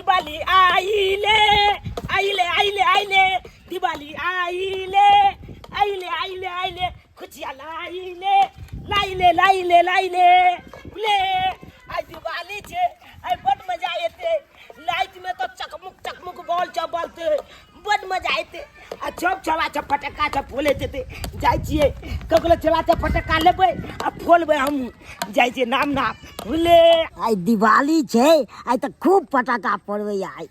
दिवाली आइले आइले आइले आइले दिवाली आइले आइले आइले आइले खुशिया लाइले लाइले लाइले लाइले ले। आइ दिवाली छै, आइ बड मजा एतै। लाइट में तो चकमुक चकमुक बॉल सब बलते, बड मजा एतै। आ सब छला सब फटक्का सब फोले जेतै। जाइ छियै ककरो छला सब फटक्का लेबै आ फोलबै हमहूँ। जाइ छियै नाम नाम ले। आइ दिवाली छै, आइ तऽ खूब पटाखा फोड़बै आइ।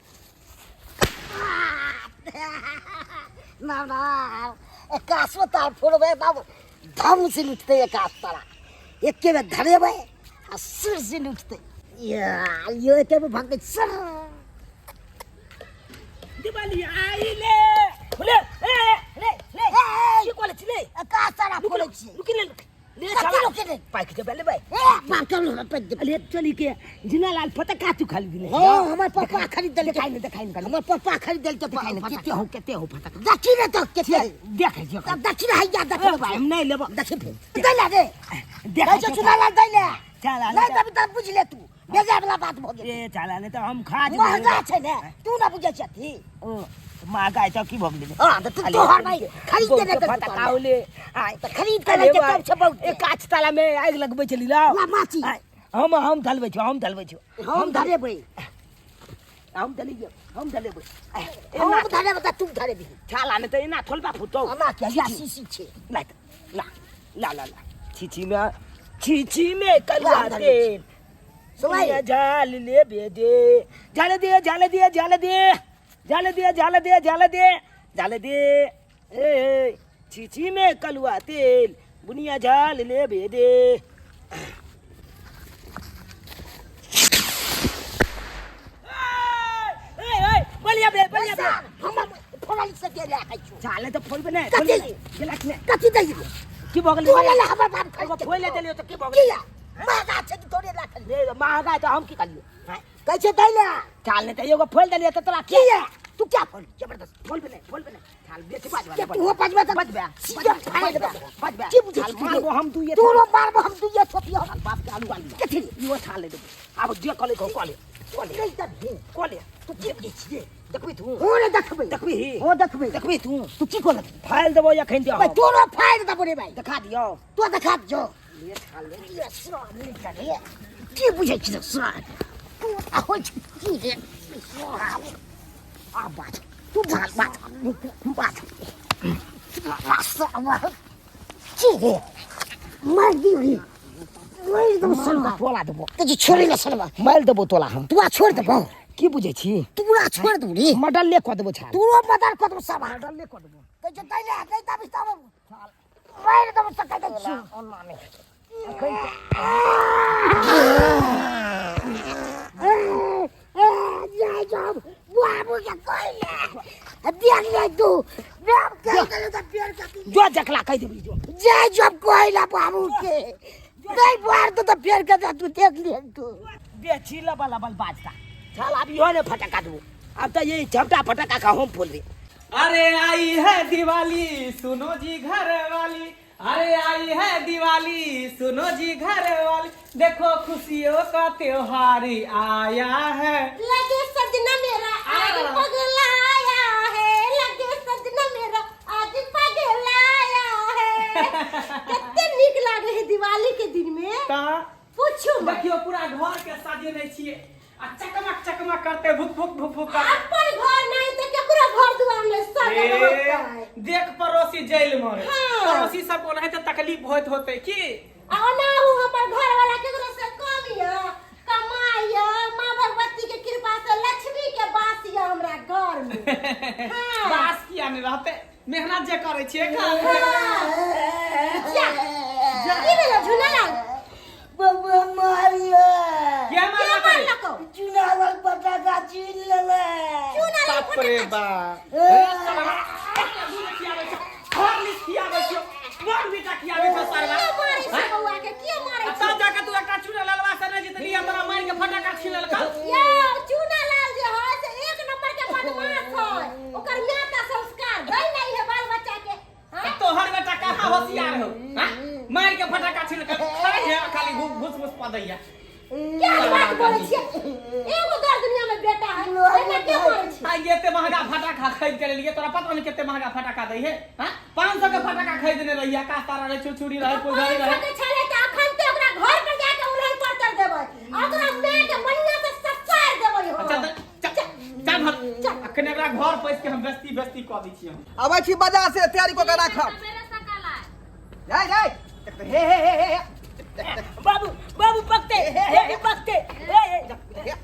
नाम नाम एकासो तार फोड़बै तब धम से लुटतै। एकास तारा एके बेर धरेबै आ सिर से लुटतै। यो एके बेर भगतै सर। दिवाली आइले ले ए ले ले की कहले छी ले? एकास तारा फोड़ै छियै। रुकि ले ले। कथी साला रुकि ले? पाकि जेबै लेबै। ए पाकल हमरा पाकि जेबै। अरे चली के झिनालाल फटक्का तू खाली दिने। हाँ, हमर पप्पा खरीद देलकै। देखाइ ने, देखाइ ने, हमर पप्पा खरीद देलकै। देखाइ ने, कते हो, कते हो फटक्का? देखी ने तो कते देखै छियै। तब देखी ने, हैया देख। ए भाई, हम नहि लेबो। देखी फेर दै ले रे। देखै दै छै चुनालाल, दै ले। चला नहि तब तब बुझि ले तू, बेजा वाला बात भऽ गेल। ए चला नहि तऽ हम खा जेबै। महगा छै ने, तू ना बुझै छथि। ओ महगा तऽ की भऽ गेलै? हाँ तऽ तू तोहर भाई खरीद देने तऽ फटक्का होले आय तऽ खरीद के लैके तब छै बहुत। ए काच ताला में आगि लगबै छली ला ला माची। आय, हम धलबै छी, हम धलबै छी। हम धरेबै। हम धलियै, हम धलेबै। हम धरेबै तऽ तू धरेबही। छाला नहि तऽ एना थोलबा फुटौ। हमरा के या सीसी छै। ला ला ला ला ला, छीछी में, छीछी में कलुआ ला, धरे। तेल सुनाइ। झाल ले बेदे, झाल दे, झाल दे, झाल दे, झाल दे, झाल दे, झाल दे, झाल दे। ए छीछी में कलुआ तेल बुनिया झाल ले बेदे। बलिया बे, बलिया बे। हम फोड़ल से दे ले खाइ छु। झाले तऽ फोड़बे नहि। कथी? गेलक नहि। कथी दै? की भऽ गेलै? तोरे ले हमर बाप एगो खरीद। फोड़ि देलियौ तऽ की भऽ गेलै? किया महगा छै तऽ तोरे ला खरीद। रे महगा तऽ हम की करलियौ? कहै छै दै ले। चाल नहि तऽ एगो फोड़ि देलियै तऽ तोरा किया तू क्या फोड़ जबरदस्त? फोड़बे नहि, फोड़बे नहि। छाल बेसी बाजबे। के तू बजबे तऽ बजबे। सीधे फाड़ि देबे। बजबे। की बुझै छाल छी? मारबो हम दुइये। तोरो मारबो हम दुइये थोपियो। छाल बाप के आलू आलू। कथी? इहो छाल ले देबो। आब जे कले कह, कले कले। नहि देबही। कले। तू की बुझै छियै? देखबी तू? हो ने देखबै। देखबी? हो देखबै। देखबी तू? तू की कहलक? फाइल देबो एखन दे। भाई तोरो फाड़ि देबो रे भाई। देखा दियौ। तो देखा दियौ। ले छाल ले। ये सार ले रे, की बुझै छी रे सार? तू होइ छै की रे? आ बात तू बात बात बात की रे? मार दियो रे, मार देबो सलवा। तोला देबो। तऽ जे छोड़े ने सलवा। मारि देबो तोला हम। तू छोड़ देबो। की बुझै छी? तूरा छोड़ देबो रे। मडल ले कऽ देबो छाल। तूरो मदर कऽ देबो सवा। मडल ले कऽ देबो। कहै छै दै ले, दै तब तब मारि देबो सकै दै छी। ओना नहि। जाय जाब बाबू के कहले देख ले तू, बाप कह देले तऽ पेड़ के जो जकला कहि देबी जो। जाय जब कहला बाबू के नहीं बार तो पेड़ के तू देख ले तू। बेची लबल लबल बाजता। चल अब इहो ने फटक्का देबो। अब तऽ ये झपटा फटक्का का हम फोड़ दे। अरे आई है दिवाली सुनो जी घर वाली, अरे आई है दिवाली सुनो जी घर वाली, देखो खुशियों का त्योहार आया है। लगे सजना मेरा आज पगलाया है, लगे सजना मेरा आज पगलाया है। कते नीक लागे है दिवाली के दिन में। तऽ पूछू मत। देखियो पूरा घर के सजेने छियै आ चकमक चकमक करते भुक भुक भुक भुक करते। अपन घर नहीं तो केकरो घर दुआर में सजल ए, होता है। देख पड़ोसी जेल में। हाँ। पड़ोसी सब ओनाहिते तकलीफ होइत होते की? आ ओनाहु हमर घर वाला केकरो से कम य कमाई य, माँ भगवती के कृपा से लक्ष्मी के वास य हमरा घर में। हाँ। वास किया नहीं रहते, मेहनत जे करै छियै का। हाँ। जा। की भेलो झुनालाल? बबुआ मारियो। के के मारलकै? मारलकौ? चुनावल पटाखा छीन लेले। चुनालाल बाप रे फटक्का बाप। दूध खियाबै छै, हॉर्लिक्स खियाबै छियौ, बॉर्नवीटा खियाबै छौ सरवा। किया मारै छै बौआ के? किया मारै आ छै? तब जाके तू एकटा चूड़ा ललवा से नहि जितली, तोरा मारि के फटाका छीन लेलकौ। यौ चुनालाल जे है से एक नंबर के बदमाश है। ओकर माय का संस्कार दै नहीं है बाल बच्चा के। हाँ? तोहर बेटा कहाँ होशियार हो? हाँ? मारि के फटाका छीन के खाइ है, खाली घुस घुस घुस पदैया। क्या बात बोलै छियै? एगो दर दुनिया में बेटा है। ये एते महंगा फटाका खरीद के लेलिए, तोरा पता नहीं कते महंगा फटाका दै है। हां, 500 के फटाका खरीदने रहिए, आकाश तारा रहे, छुरछुरी रहे, फुलझड़ी रहे। के छले त अखन ते ओकरा घर पर जाके उड़न पर कर देबै, आ ओकरा माय के मनिया से ससार देबै हो। अच्छा त चल चल घर, अखन एकरा घर पैस के हम बेस्ती बेस्ती कऽ दै छियै हम। अबै छी बाजार से, तैयारी कऽ के राखब। जाय जाय, हे हे हे हे। बाबू बाबू पकते, हे पकते, ए ए ए,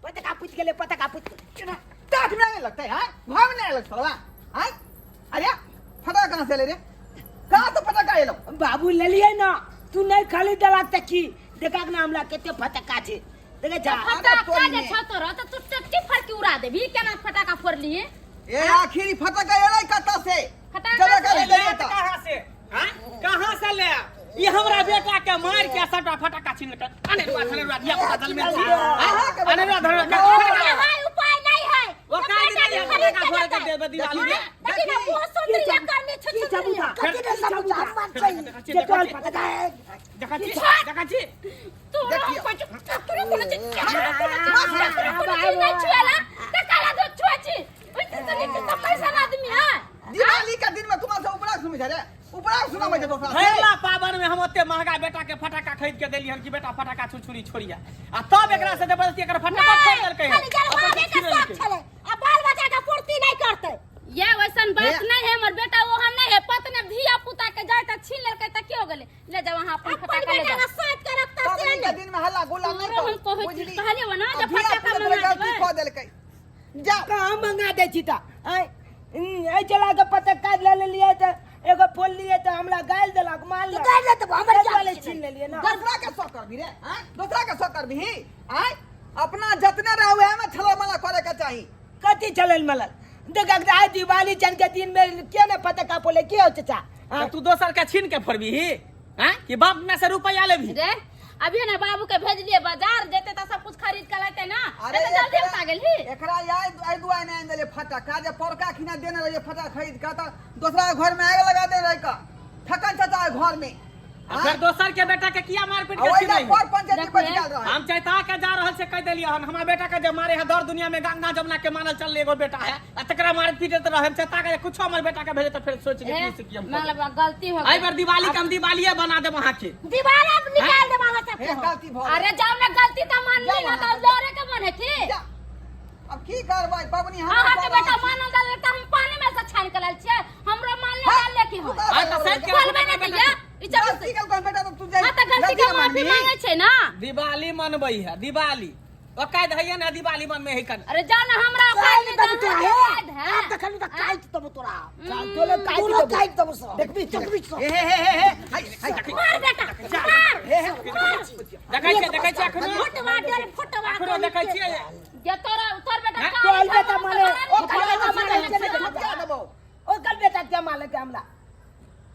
पतका पूछ गेले, पतका पूछ गेले। टाट में नहीं लगता है, हाँ? भाव में नहीं लगता है, हाँ? अरे फटा कहाँ से ले रे? कहाँ से फटाका एलो? बाबू लेलिए ना, तू नहीं खाली देलक त की देखा ना हमरा कते फटका छै, देखे जा। फटाका जे छौ तोरा तऽ तू टट्टी फड़की उड़ा देबही, केना फटाका फोड़लिही? ए आखिरी फटाका एलै कतऽ से? फटाका जरा करे ले ले त कहाँ से, हाँ कहाँ से ले? ई हमरा बेटा के मार के सबटा फटाका छीन लेलकै। अने रुआ धने रुआ धिया पुता दल में छी, हाँ? अने रुआ धने रुआ। भाई उपाय नहीं है। वो काहे नहीं है फटाका फोड़ के देबे दिवाली में? देखी ना मुंह सुंदरी करने की छुछुंदरी। चबूता? कथी ने सबूता हमर छै? जे तोहर पता है। देखा छी, देखा छी। तोरा हम कहै छियौ, तोरा कोनो चीज, तोरा कोनो चीज, तोरा कोनो चीज नहि छुएला तऽ काला दूध छुए छी। ओइसे तऽ नीक तऽ पैसा आदमी है। दिवाली के दिन में तुम्हारे से उपरा सुनै छै रे, उपरा सुनाबै छै दोसरा से। भैरला पावन में हम ओते महंगा बेटा के फटाका खरीद के देलियन कि बेटा फटाका छुछुरी छोड़िया, आ तब एकरा से जबरदस्ती एकर फटाका छोड़ देलकै। खाली जलवावे के शौक छलै आ बाल बच्चा के पूर्ति नहीं करतै। ये वैसन बात नहीं है, हमर बेटा ओहन नहीं है। पत ने धिया पुता के जाय त छीन लेलकै त की हो गेलै? ले जाओ अहाँ अपन अपन फटाका ले बेटा जाओ। के साथ के रखता से पबनी के नहीं। दिन में हल्ला गुल्ला नहीं तोरो हम करू, कहै छी, बुझली? कहलियौ ना आ जे धिया फटाका पुता मंगा गलती देबै। कऽ देलकै। जा। कहाँ मंगा दै छी त? आँय, एहि चला के पतक्का ले लेलियै त एगो फोड़ लियै त हमरा गालि देलक, मारलक। गालि देलक, हमर एहि जान दुआरे छीन छीन लेलियै ना। दोसरा के शौक करबी रे, आँय? दोसरा के शौक करबी, आँय? अपना जतने रहे उएह में छलल मलल करे के चाही। कथी छलल मलल? देख आइ दिवाली चन के दिन में के ने पतक्का फोले के हो चाचा? त तू दोसर के छीन के फोड़बी, हैं? कि बाप में से रुपया लेबी? रे अभी ने बाबू के भेजलिए बाजार, जेते त सब कुछ खरीद के लाते ना, अरे तो जल्दी एकरा- उता गेलही। एकरा याद एहि दुआरे नहि आनि देलियै फटाका जे पौरका खिना देने रहियै फटाका खरीद के, तऽ दोसरा के घर में आगि लगा देने रही का ठकन चाचा के घर में। आ फिर दोसर के बेटा के किया मारपीट आ के ओहि छिनै? पर पंचायती देखू बैठ हे। गेल रहे। हम चैता के जा रहल से कह देलियै हन, हमरा बेटा के जे मारे है दर दुनिया में गंगा जमुना के मानल चल एगो बेटा है, आ तकरा मार पीटत रहे। हम चैता के कुछो हमर बेटा के भेजे त फिर सोच ए, के से की हम मतलब गलती हो एहि गई। बेर दिवाली के हम दिवालिये बना देब अहाँ के। दीवार अब निकाल देब अहाँ हे सबके। गलती भऽ गेल। अरे जाओ ना, गलती त मान ली ना, त लड़े के मन है की? जा। अब की करबै पबनी हम अहाँ के बेटा मानल डाल त हम पानी में से छान के लाल छियै, हमरो मानले डाल की हो? आ त सैत के बोलबै नै दैया ई चल। गलती केलकै बेटा तऽ तू जाय। हां त गलती के न माफी मानबही? मांगे छै ना। दिवाली मनबै है दिवाली, ओकाद हैया ना दिवाली मनबै है कन। अरे जाओ ना, हमरा औकात काटि नहीं देबौ त तोरा, अहाँके हे। औकात है। आब तखन तऽ काटि देबौ तोरा। तोले काटि तोरा देबौ। काटि देबौ सब। देखबी, देखबी सब। हे हे हे हे हे हाय हाय। मार बेटा मार। हे हे। देखै छियै, देखै छियै अखनो। फुटवा डेल फुटवा। अखनो देखै छियै। जे तोरा तोर बेटा हैं? काली तोहर बेटा छौ, माने, तोरा ओ बेटा बेटा माने माने, छौ। क्या देबौ? ओकर बेटा के मालक है हमरा।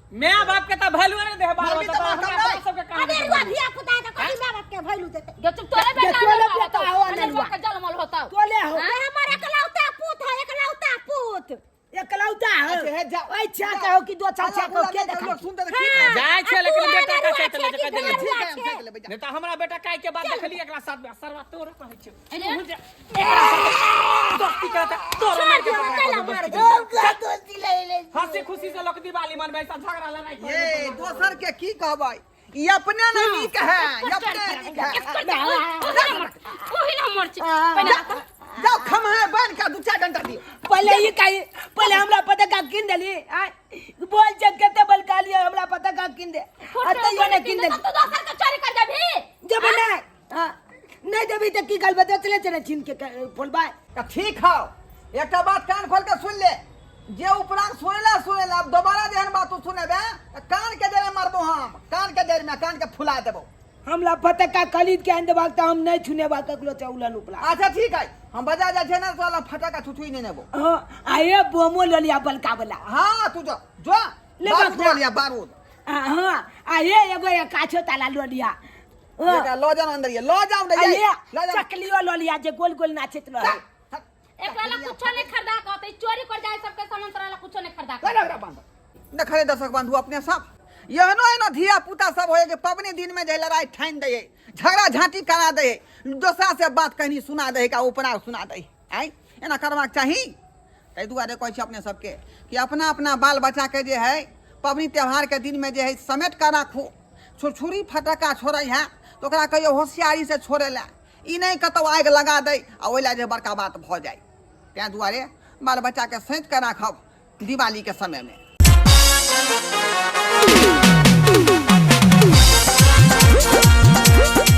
My बाप के त वैल्यू नहीं दे बाल मम्मी बच्चा तऽ त मारतौ हमरा नहि। बाप सबके कहाँ अबे रुआ धिया पुता के कथी माय बाप के भैलू देते? जे तू तोरे जे बेटा तोरे नहीं बेटा होतौ, हो, अनेरुआ अनेरुआ। के जलमल होतौ। तोले हो। ये हमार एकलौता पूत है, एकलौता पूत। एकलौता हो। अच्छा, हे जा। ओइ छा के हो कि दो छा छा के हो, के देखा? लोग सुनते तऽ की कहत? जाइ छै लेकिन बेटा के चैत ले जे कह देलियै। ठीक है, हम चैत लेबै, जा। नहीं त हमरा बेटा काहे के बात देखली एकरा साथ में सरवा तोरा कहै छै। दोस्ती करत तोरा मार के पकड़ा के दोस्ती करत। दोस्ती ले ले। हंसी खुशी से लोग दिवाली मनबै, ऐसा झगड़ा लड़ाई करे। ये दोसर के की कहबै, ई अपने नहीं नीक है, ई अपने नीक है। ओही ना मर छी पहिले। जाओ खम्हा बांध के दू चार डंडा दियौ। पहले ई कही, पहले हमरा पताका किन देली? आय बोल छै कते बल कहलियै हमरा पताका किन दे, आ तैयो नहि किन देली। तू दोसर के चोरी कर देबही? जब नहि, हाँ, नहीं देबी तऽ की करबै? दोसरे से ने छीन के फोलबै। तऽ ठीक हौ, एकटा बात कान खोल के सुन ले, जे उपरांत सुनेला सुनेला, अब दोबारा जेहन बात तू सुनेबे तऽ कान के जड़े मारबो हम, कान के जड़ में कान के फुला देबो। हमरा फटक्का खरीद के आनि देबाक तऽ हम नहि छुनेबाक ककरो चौलन उपला। अच्छा ठीक है, हम बाजार जाइ छियै ने तो फटाका छुछुई नहि नेबो। हाँ, आ ये बोमो लऽ लिया बलका वाला। हाँ तू जो जो ले बारूद बाप लऽ लिया बारूद। हाँ, आ ये एगो ये काछो ताला लऽ लिया। हाँ। एकरा लऽ जाओ अंदर, ये लऽ जाओ आ रे, ये लऽ जाओ। चकलियो लऽ लिया जे गोल गोल नाचैत रहे। एकरा ला कुछो नहीं खरीदा के होतै, चोरी कर जाए सबके सामान, तोरा ला कुछो नहीं खरीदा के। लऽ एकरा बांध। देखले दर्शक बंधु अपने सब, एहनो एहनो धिया पुता सब होय कि पबनी दिन में जे लड़ाई ठानि दै, झगड़ा झांटी करा दै, दोसरा से बात कहनी सुना दै का उपरा सुना दै। आँय, एना करबाक चाही? ताहि दुआरे कहै छी अपने सबके कि अपना अपना बाल बच्चाके जे है पबनी त्योहारके दिनमे जे है समेट कऽ राखू। छुरछुरी फटक्का छोड़ै है तऽ ओकरा कहियौ होशियारीसँ छोड़ै लए, ई नहि कतहु आगि लगा दै आ ओहि लए जे बड़का बात भऽ जाइ। ताहि दुआरे बाल बच्चाके सैँत कऽ राखब दिवालीके समयमे।